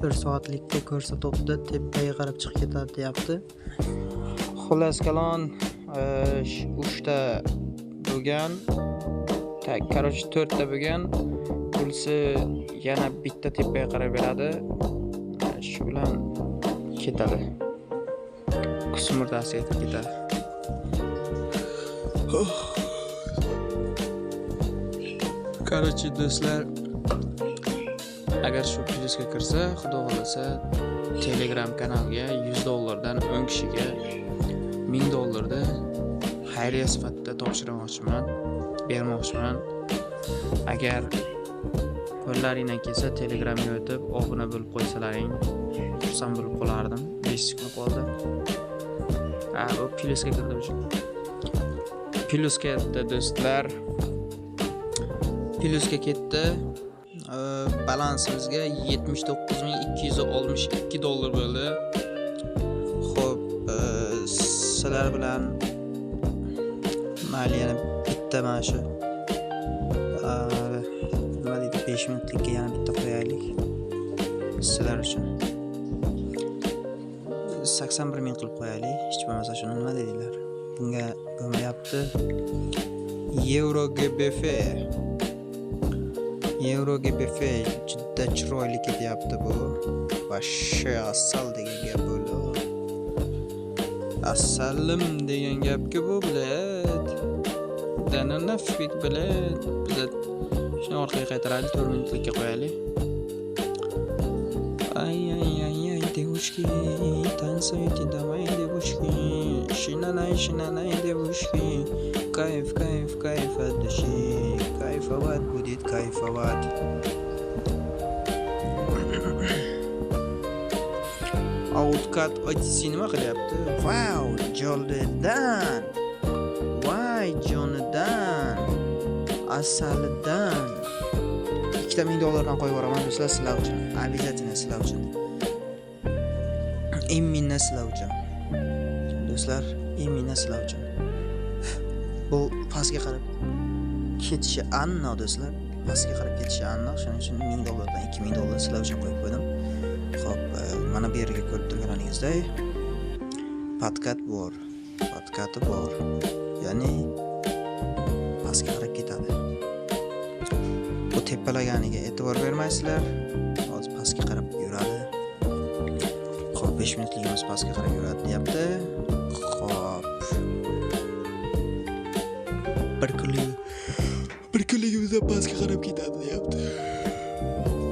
Bir soatlikka ko'rsatyapti, tepaga qarab chiqib ketadi deyapti. Xullas kalon, 3 ta bo'lgan. Так, короче, 4 ta bo'lgan. Pulsi yana bitta tepaga qarab beradi. Shu bilan ketadi. Kusmurdasiga ketadi. Oh. Короче, do'stlar, agar shu plyusga kirsa, xudo xohlasa, Telegram kanalga 100 dollardan 10 kishiga 1000 dollarda xayriya sifatida topshirmoqchiman, bermoqchiman. Agar qo'llaringdan kelsa, Telegramga o'tib obuna bo'lib qo'ysalaring, xursand bo'lib qolardim. 5 sekund qoldi. Ha, bu plyusga kirdi уже. Plyusga ketdi, do'stlar. Plyusga ketdi. Balansimizga 79 262 dollar bo'ldi. Xo'p, sizlar bilan mayli, yana bitta mana shu nima deydi, 5 minutlikka yana bitta qo'yaylik sizlar uchun. 81 ming qilib qo'yaylik, hech bo'lmasa shuni, nima dedinglar? Bunga bo'lmayapti. Yevro GBP. Yevro GBP juda chiroyli ketyapti bu. Вообще asal degan gap bo'ldi. Asalim degan gapku bu, блядь. Да ну нафиг, блядь. Biza shuni orqaga qaytaraylik, 4 minutlikka qo'yaylik. Ay ay ay ay, девушки, танцуйте давай, девушки. Шинанай, шинанай, девушки. Кайф, кайф, кайф от души. Кайфовать будет, кайфовать. AUDCAD OTC nima qilyapti? Vau, jonidan. Voy, jonidan. Asalidan. Ikkita ming dollardan qo'yib yuboraman, do'stlar, sizlar uchun. Обязательно sizlar uchun. Именно sizlar uchun. Do'stlar, именно sizlar uchun. Bu pastga qarab ketishi aniq, do'stlar. Pastga qarab ketishi aniq. Shuning uchun 1000 dollardan 2000 dollar sizlar uchun qo'yib qo'ydim. Xo'p, mana bu yerga ko'rib turganingizdek подкат bor. Подкат i bor. Ya'ni pastga qarab ketadi. Bu tepalaganiga e'tibor bermaysizlar. Hozir pastga qarab yuradi. Xo'p, 5 minutligimiz pastga qarab yuradi deyapti. Xo'p. Bir kunligimizda pastga qarab ketadi deyapti.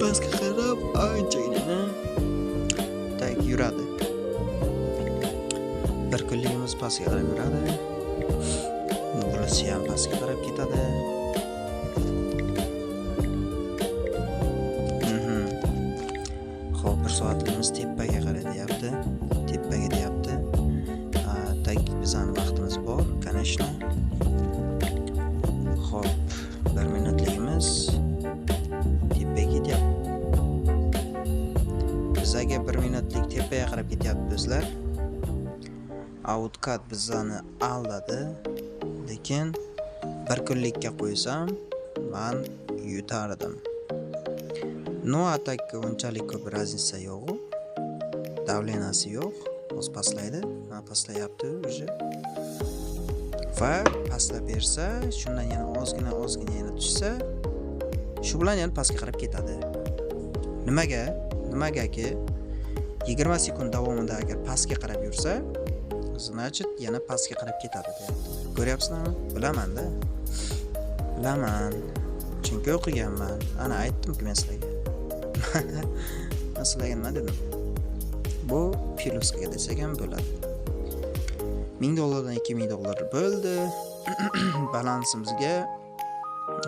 Pastga qarab anchagina так yuradi. Bir kunligimiz pastga qarab yuradi. Bunisi ham pastga qarab ketadi. Xo'p, bir soatligimiz tepaga qaray deyapti. Tepaga deyapti. Так, bizani vaqtimiz bor, конечно. Xo'p, bir minutligimiz tepaga ketyapti. Bizaga bir minutlik tepaga qarab ketyapti, do'stlar. AUDCAD bizani aldadi, lekin bir kunlikka qo'ysam, man yutardim. Ну, а так unchalik ko'p разница yo'q. Давления si yo'q. Hozir pastlaydi. Mana, pastlayapti уже. Va pastlab bersa, shundan yana ozgina ozgina yana tushsa, shu bilan yana pastga qarab ketadi. Nimaga? Nimagaki 20 sekund davomida agar pastga qarab yursa, значит, yana pastga qarab ketadi deyapti. Ko'ryapsizlarmi? Bilaman-da. Bilaman. Chunki o'qiganman. Ana, aytdim-ku men sizlarga. Men sizlarga nima dedim? Bu plyusga desak ham bo'ladi. 1000 dollardan 2000 dollar bo'ldi. Balansimizga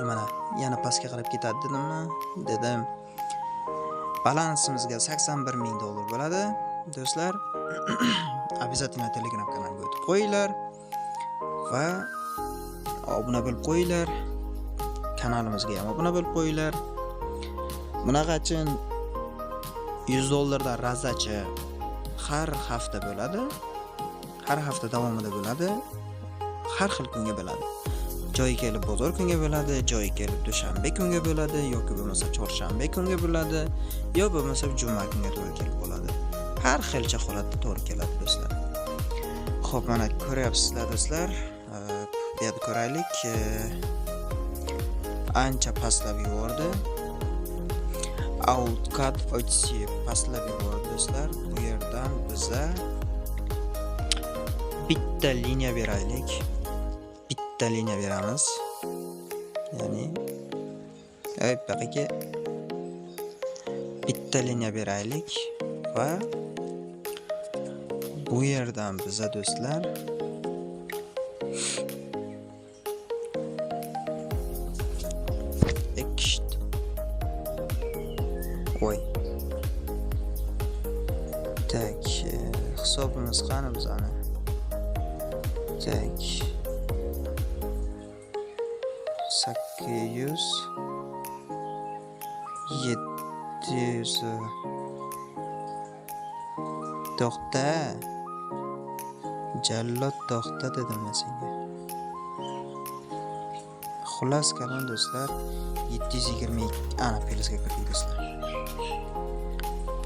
mana yana pastga qarab ketadi dedimmi? Dedim. Balansimizga 81 ming dollar bo'ladi. Do'stlar, обязательно Telegram kanalga o'tib qo'yinglar va obuna bo'lib qo'yinglar. Kanalimizga ham obuna bo'lib qo'yinglar. Bunaqachin 100 dollardan раздача har hafta bo'ladi. Har hafta davomida bo'ladi. Har xil kunga bo'ladi. Joyi kelib bozor kunga bo'ladi, joyi kelib dushanba kunga bo'ladi, yoki bo'lmasa chorshanba kunga bo'ladi, yo bo'lmasa juma kunga to'g'ri kelib bo'ladi. Har xilcha holatda to'g'ri keladi do'stlar. Xo'p, mana ko'ryapsizlar do'stlar. Bu yerda ko'raylik. Ancha pastlab yubordi. Outcut OTC pastlab yubordi do'stlar. Bu yerdan biza bitta liniya beraylik. Bitta liniya beramiz. Ya'ni baqiki bitta liniya beraylik va bu yerdan biza do'stlar voy. Tak, hisobimiz qani bizani? Tak. 800 700 to'xta. Jallod to'xta dedim men senga. Xullas kalom do'stlar, 722 ana plyusga kirdik do'stlar.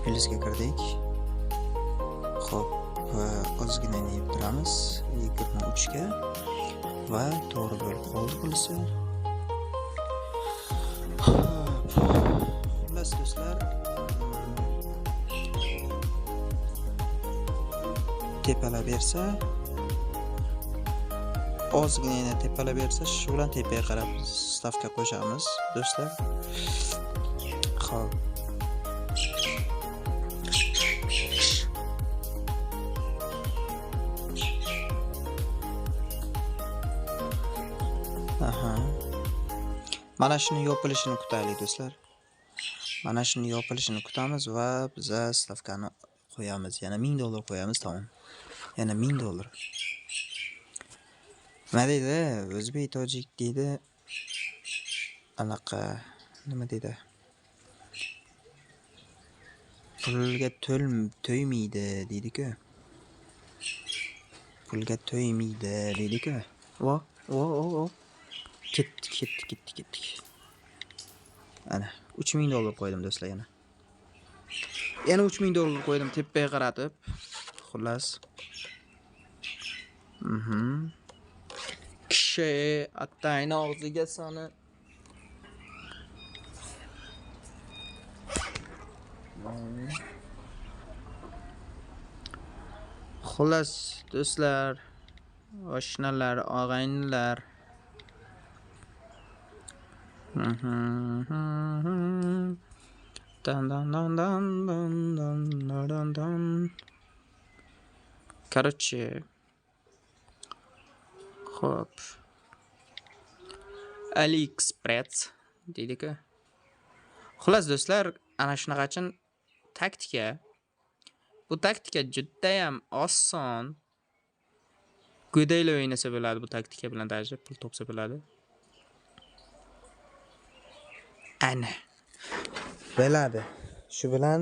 Plyusga kirdik. Xo'p, ozgina yeb turamiz 23 ga va to'g'ri bo'lib qoldi bunisi. Xullas do'stlar, tepalaversa, ozgina tepalaversa, shu bilan tepaga qarab stavka qo'shamiz do'stlar. Xo'p. Aha. Mana shuni yopilishini kutaylik do'stlar. Mana shuni yopilishini kutamiz va biza stavkani qo'yamiz. Yana $1000 qo'yamiz, tamom. Yana $1000. Nima deydi? O'zbek tojik deydi. Anaqa nima deydi? Pulga to'ymaydi deydi-ku. Pulga to'ymaydi deydi-ku. Vo, vo, vo, vo. Ketdik, ketdik, ketdik, ketdik. Ana $3000 qo'ydim do'stlar yana. Yana $3000 qo'ydim tepaga qaratib. Xullas. Kishi attayni og'ziga soni. Xullas do'stlar, oshnalar, og'aynilar. Dan dan dan dan dan dan dan dan. Короче, xo'p. AliExpress deydi-ku. Xullas do'stlar, ana shunaqachin taktika. Bu taktika juda ham oson. Go'daylar o'ynasa bo'ladi bu taktika bilan, даже pul topsa bo'ladi. Ana. Bo'ladi. Shu bilan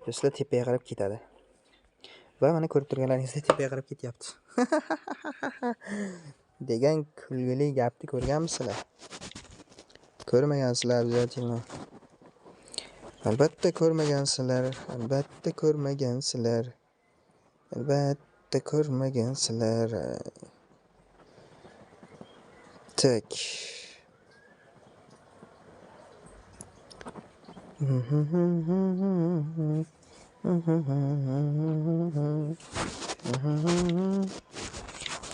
do'stlar tepaga qarab ketadi. Va mana ko'rib turganlaringizdek tepaga qarab ketyapti. Degan kulgili gapni ko'rganmisizlar? Ko'rmagansizlar обязательно. Albatta ko'rmagansizlar, albatta ko'rmagansizlar. Albatta ko'rmagansizlar. Tak.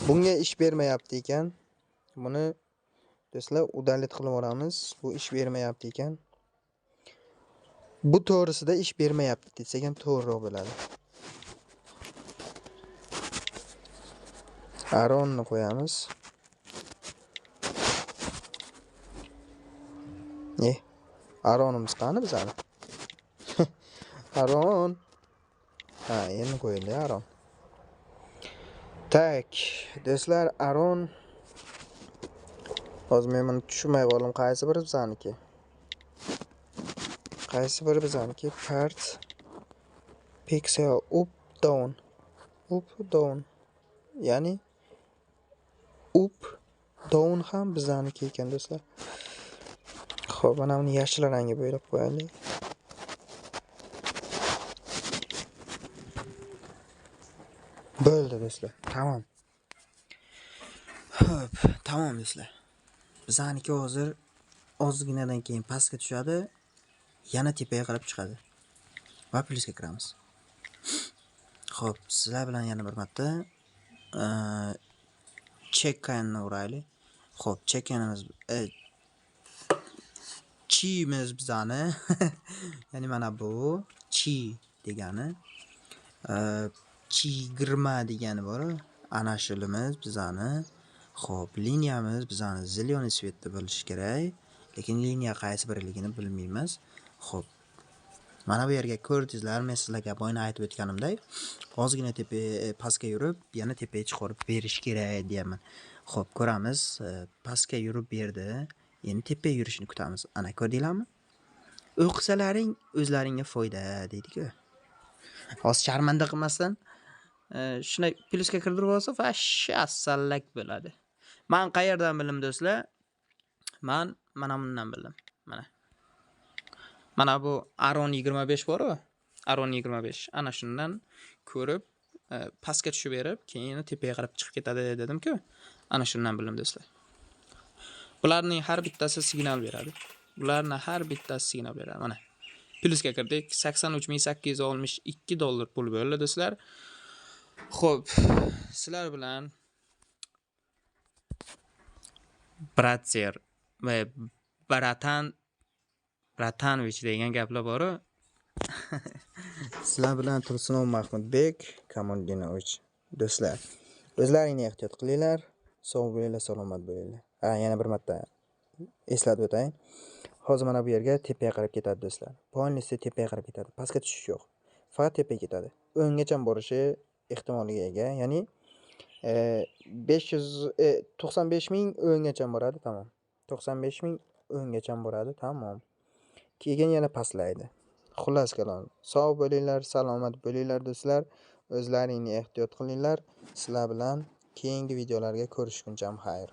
Bunga ish bermayapti ekan. Buni do'stlar udalit qilib yuboramiz. Bu ish bermayapti ekan. Bu to'g'risida ish bermayapti desak ham to'g'riroq bo'ladi. Aronni qo'yamiz. Aronimiz qani bizani? Aron. Ha, endi qo'yildi Aron. Tak, do'stlar, Aron. Hozir men buni tushunmay qoldim, qaysi biri bizaniki? Qaysi biri bizaniki? Part pixel up down. Up down. Ya'ni up Down ham bizaniki ekan do'stlar. Xo'p, mana buni yashil rangga bo'yab qo'yaylik. Bo'ldi do'stlar, tamom. Xo'p, tamom do'stlar. Bizaniki hozir ozginadan keyin pastga tushadi, yana tepaga qarab chiqadi va plyusga kiramiz. Xo'p, sizlar bilan yana bir marta chekkanni uraylik. Xo'p, chekkanimiz chimiz bizani. Ya'ni mana bu chi degani, chigirma degani bor, ana shulimiz bizani. Xo'p, liniyamiz bizani зеленый svetda bo'lishi kerak, lekin liniya qaysi biriligini bilmaymiz. Xo'p, mana bu yerga ko'rdingizlar, men sizlarga boyna aytib o'tganimdek, ozgina tepa pastga yurib, yana tepaga chiqarib berish kerak deyapman. Xo'p, ko'ramiz, pastga yurib berdi. Endi tepaga yurishini kutamiz. Ana ko'rdinglarmi? O'qisalaring o'zlaringga foyda deydi-ku. Hozir sharmanda qilmasdan shunday plyusga kirdirib olsa, vashsha asallak bo'ladi. Men qayerdan bildim do'stlar? Men mana bundan bildim. Mana. Mana bu Aron 25 bor-ku. Aron 25. Ana shundan ko'rib, pastga tushib berib, keyin tepaga qarab chiqib ketadi dedim-ku. Ana shundan bildim do'stlar. Bularning har bittasi signal beradi. Bularning har bittasi signal beradi. Mana. Plyusga kirdik. $83,862 pul bo'ldi do'stlar. Xo'p, sizlar bilan Bratser va Bratanovich degan gaplar bor-ku. Sizlar bilan Tursunov Mahmudbek Kamoldinovich. Do'stlar, o'zlaringni ehtiyot qilinglar, sog' bo'linglar, salomat bo'linglar. Ha, yana bir marta eslatib o'tayin. Hozir mana bu yerga tepaga qarab ketadi do'stlar. Polnisi tepaga qarab ketadi. Pastga tushish yo'q. Faqat tepaga ketadi. O'nggacha borishi ehtimoliga ega. Ya'ni 595 000 o'nggacha boradi, tamom. 95 000 o'nggacha boradi, tamom. Keyin yana pastlaydi. Xullas kalom, sog' bo'linglar, salomat bo'linglar do'stlar. O'zlaringni ehtiyot qilinglar. Sizlar bilan keyingi videolarga ko'rishguncha xayr.